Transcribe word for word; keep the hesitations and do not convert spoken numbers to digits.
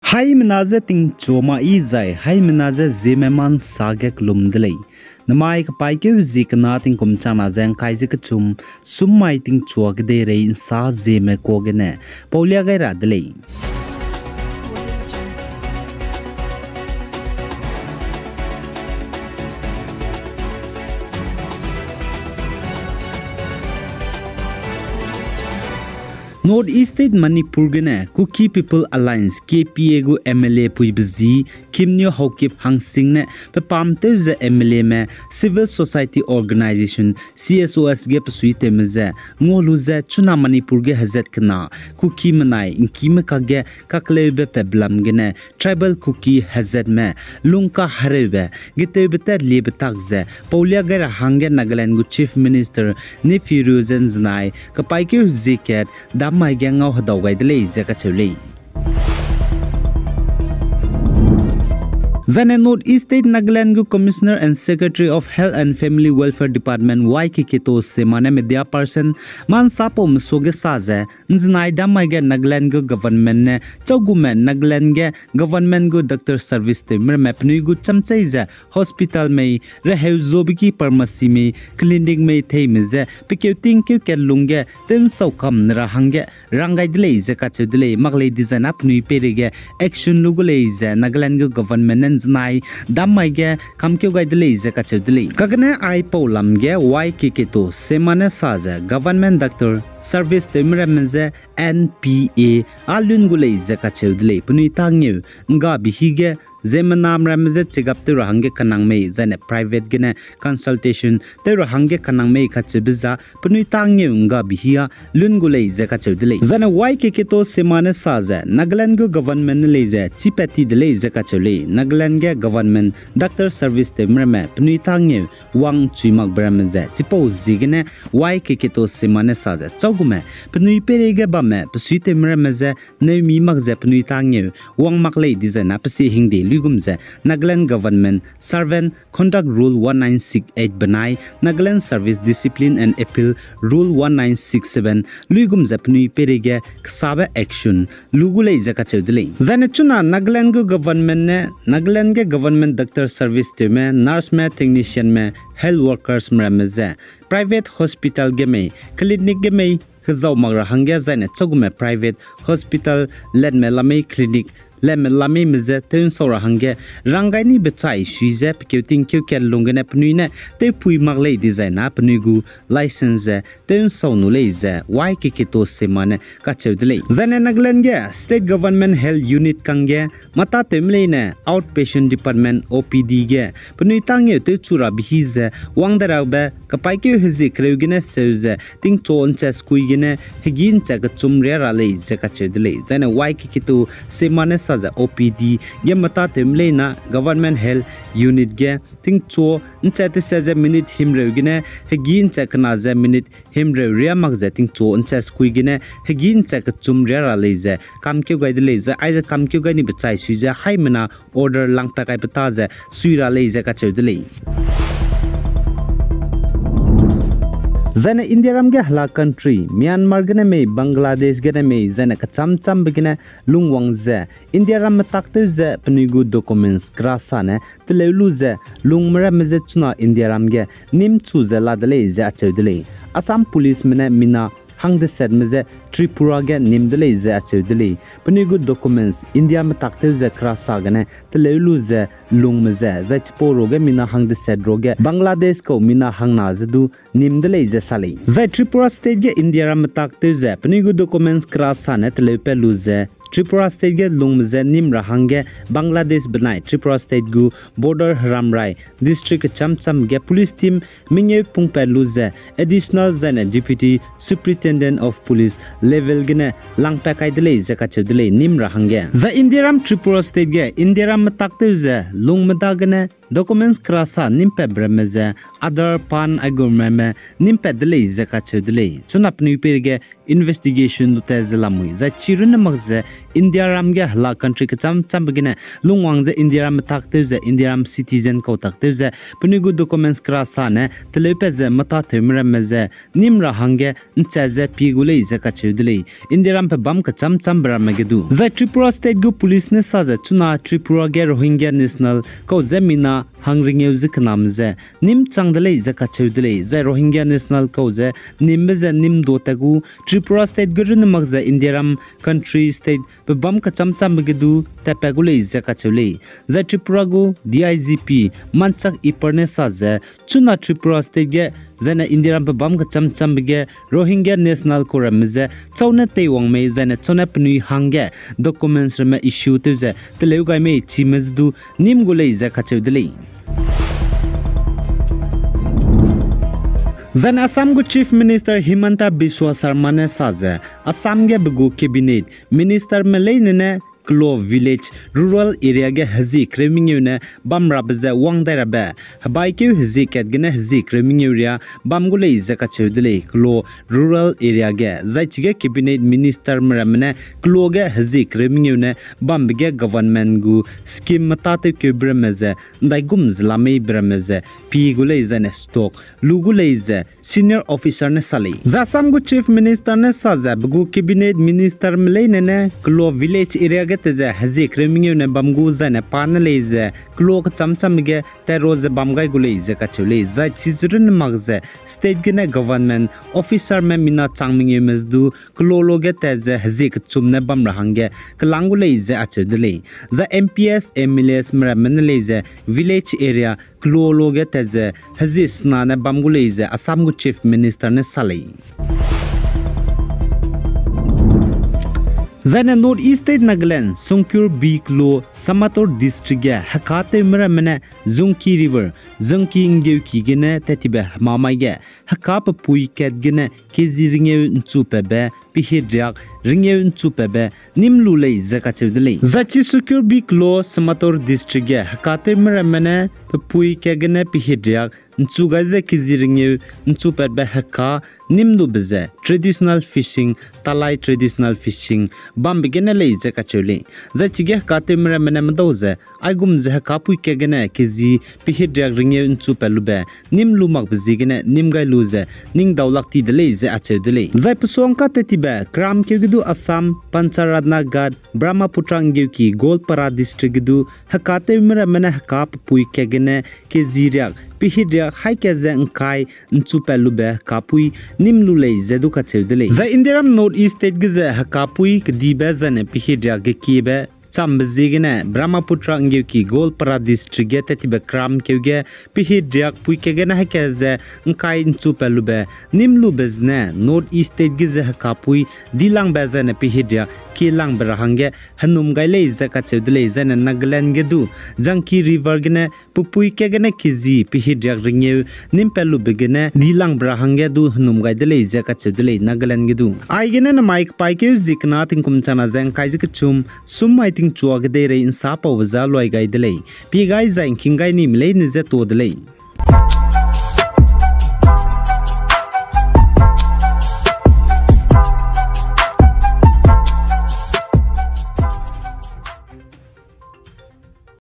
Haimena je tingchua ma i zai, haimena je Zeme ma nsa ge kelum de lei. Namai kepaîkeu zie kena tingkum changna ze ngkai ze kechum, sum mai tingchua kedeirei nsa Zeme kuâ gene paulia gai ra de lei. North East State Manipur gene Kuki People Alliance, K P A gu M L A puibe zi, Khimnio Haokip Hangsing ne pepamtew ze M L Ame Civil Society Organization, C S Os ge pesuitewme ze ngua lu ze chuna Manipur ge hezat kena Kuki menai ngkime kakge kakleube pe belam gene Tribal Kuki hezatme lungkahereube getewbe tat liebe tak ze paulia gai ra hangge Nagaland gu Chief Minister Neiphiu Rio ze nzenai kepaîkeu hezie kat dam mai ge ngau hedau gai de lei ze kacheu lei. Zaine North East State Nagaland gu Commissioner and Secretary of Health and Family Welfare Department Y K Keto Sema ne media person ma nsapaume suage sa ze, nzenai dam mai ge Nagaland gu government ne châugume Nagaland ge government gu doctor service tewme ramme penui gu chamchei ze hospital mei, reheu zobeki pharmacy mei, clinic mei theime ze pekeu tingkeu kat lungge tew'nsau kam ne ra hangge rang gai de lei ze kacheu de lei. Mak lei dizai na penui peireige action lu gu lei ze Nagaland gu government ne nzenai dam mai ge kamkeu gai de lei ze kacheu de lei. Kagene aipau lam ge Y K Keto Sema ne sa ze government doctor service tewme ramme ze N P A â lun gu lei ze kacheu de lei. Penui tâ ngeu nggabe hi ge ziemmename ramme je check up tew ra hangge kenang mei, zaine private gene consultation tew ra hangge kenang mei kacheube za penui tâ ngeu nggabe hi â lun gu lei ze kacheu de lei. Zaine Y K Keto Sema ne sa ze Nagaland gu government ne lei ze chipat ti de lei ze kacheu lei. Nagaland ge government doctor service tewme ramme penui tâ ngeu wang'nchui makbe ramme ze chipau ziegene Y K Keto Sema ne sa ze châugume penui peireige bamme pesuitewme ramme je neumi mak ze penui tâ ngeu wang mak lei dizai na pe sie hingde luigum ze Nagaland Government Servant Conduct Rule one nine six eight benai Nagaland Service Discipline and Appeal Rule one nine six seven luigum ze penui peireige kesabe action lu gu lei ze kacheu de lei. Zaine chuna Nagaland gu government ne Nagaland ge government doctor service tewme, nurseme, technicianme, health workersme ramme ze private hospital ge mei, clinic ge mei hezau mak ra hangge zaine châugume private hospital latme lamei, clinic latme lameime je tew'nsau ra hangge rang gai nibe chai sui ze pekeu tingkeu kat lung gene penui ne tewpui mak lei dizai na penui gu license ze tew'nsau nu lei ze Y K Keto Sema ne kacheu de lei. Zaine Nagaland ge state government health unit kangge matâtewme leine outpatient department, O P D ge penui tâ ngeu tewchu rabe hi ze wang de rabe kepaîkeu hezie kereu gene seu ze tingchu nchat sekui gene hegî nchat kechum ria ra lei ze kacheu de lei. Zaine Y K Keto Sema ne sa ze O P D ge matâtewme leina government health unit ge tingchu nchat teset ze minute himreu gene hegî nchat kena ze minute himreu ria mak ze tingchu nchat sekui gene hegî nchat kechum ria ra lei ze kamkeu gai de lei. Zai aize kamkeu gai nibe chai sui ze haimena order langpat kaibe ta ze sui ra lei ze kacheu de lei. Zaine Indiaram ge hela country Myanmar gene mei, Bangladesh gene mei, zaine kecham chambe gene lungwang ze Indiaram metaktew ze penui gu documents kerasane teleu lu ze lungme ramme je chuna Indiaram ge nîmchu ze la de lei ze acheu de lei. Assam policeme ne mina hangdesatme je Tripura ge nîm de lei ze acheu de lei. Penui gu documents India metaktew ze kerasa gene teleu lu ze lungme ze, zai chipau ruage mina hangdesat ruage Bangladesh kau mina hangna ze du nîm de lei ze sa lei. Zai Tripura State ge Indiaram metaktew ze penui gu documents kerasane teleupat lu ze Tripura State ge lungme ze nîm ra hangge Bangladesh benai Tripura State gu border heramrai district kecham cham ge police team mengeu pungpat lu ze Additional zaine Deputy Superintendent of Police level gene langpat kai de lei ze kacheu de lei nîm ra hangge. Zai Indiaram Tripura State ge Indiaram metaktew ze lungme dagene documents kera sa nîm patbe ramme ze Aadhaar, PAN aigum ramme nîm pat de lei ze kacheu de lei. Chuna penui peirei ge investigation du tat ze lamui. Zai chi runne mak ze Indiaram ge hela country kecham chambe gene lungwang ze Indiaram metak tew ze, Indiaram citizen kau tak tew ze, penui gu documents kera sa ne teleupat ze metâtewme ramme ze nîm ra hangge nchat ze pie gu lei ze kacheu de lei. Indiaram pe bam kecham chambe ramme ge du. Zai Tripura State gu police ne sa ze chuna Tripura ge Rohingya national kau ze mina hang rengeu ze kename ze nîm chang de lei ze kacheu de lei. Zai Rohingya national kau ze nîmbe ze nîm du tat gu Tripura State gu runne mak ze Indiaram country state pe bam kecham chambe ge du tatpat gu lei ze kacheu lei. Zai Tripura gu D I G P Manchak Ipar ne sa ze chuna Tripura State ge zaine Indiaram pe bam kecham chambe ge Rohingya national kau ramme ze châu ne teiwang mei zaine châu ne penui hangge documents ramme issue tew ze teleu gai mei chime ze du nîm gu lei ze kacheu de lei. Zaine Assam gu Chief Minister Himanta Biswa Sarma ne sa ze, Assam ge pe gu cabinet ministerme leine ne kelo village, rural area ge hezie kereu mengeu ne bam rabe ze wang dai rabe, hebaikeu hezie kat gene hezie kereu mengeu riâ bam gu lei ze kacheu de lei, kelo rural area ge. Zai chige cabinet ministerme ramme ne kelo ge hezie kereu mengeu ne bambe ge government gu scheme metâtewkeube ramme ze ndaigum ze la meibe ramme ze pie gu lei zaine stock lu gu lei ze senior officer ne sa lei. Zai Assam gu Chief Minister ne sa ze pe gu cabinet ministerme leine ne kelo village area ge te ze hezie kereu mengeu ne bam gu zaine pa ne lei ze kelo kecham chambe ge tat ra ze bam gai gu lei ze kacheu lei. Zai chi ze runne mak ze state gene government officerme mina chang mengeume ze du kelo lo ge tat ze hezie kechum ne bam ra hangge kelang gu lei ze acheu de lei. Zai M P S, M L Asme ramme ne lei ze village area kelo lo ge tat ze hezie sena ne bam gu lei ze Assam gu Chief Minister ne sa lei. Zaine North East State Nagaland, Songkir B kelo, Samator District ge hekatewme ramme ne Zungki River, Zungki nggeuki gene tat tibe hemamai ge heka pepui kat gene kezi rengeu nchupatbe, pehit riak rengeu nchupatbe nîm lu lei ze kacheu de lei. Zai chi Songkir B kelo, Samator District ge hekatewme ramme ne pepui kat gene pehit riak nchu gai ze kezi rengeu nchupatbe heka nîm lube ze traditional fishing, talai traditional fishing bambe gene lei ze kacheu lei. Zai chige hekatewme ramme ne medau ze aigum ze hekapui kat gene kezi pehit riak rengeu nchupat lube nîm lu makbe ziegene nîm gai lu ze ningdau lak ti de lei ze acheu de lei. Zai pesuang ka tat tibe kramkeu ge du Assam, Pancharatna Ghat, Brahmaputra nggeuki Goalpara District ge du hekatewme ramme ne heka pepui kat gene kezi riak pehit riak haî kat ze ngkai nchupat lube hekapui nîm lu lei ze du kacheu de lei. Zai Indiaram North East State ge ze hekapui kedibe zaine pehit riak gekiebe chambe ziegene Brahmaputra nggeuki Goalpara District ge tat tibe kramkeu ge pehit riak pui kat gene haî kat ze ngkai nchupat lube nîm lube zene North East State ge ze hekapui dilangbe zaine pehit riak kielangbe ra hangge henum gai lei ze kacheu de lei. Zaine Nagaland ge du Zungki River gene pepui kat gene kezi pehit riak rengeu nîm pat lube gene dilangbe ra hangge du henum gai de lei ze kacheu de lei Nagaland ge du. Aigene namai kepaîkeu zie kena tingkum chana ze ngkai ze kechum, sum mai tingchua kedeirei nsa paube za luai gai de lei. Pie gai zai ngking gai nime leine je tuâ de lei.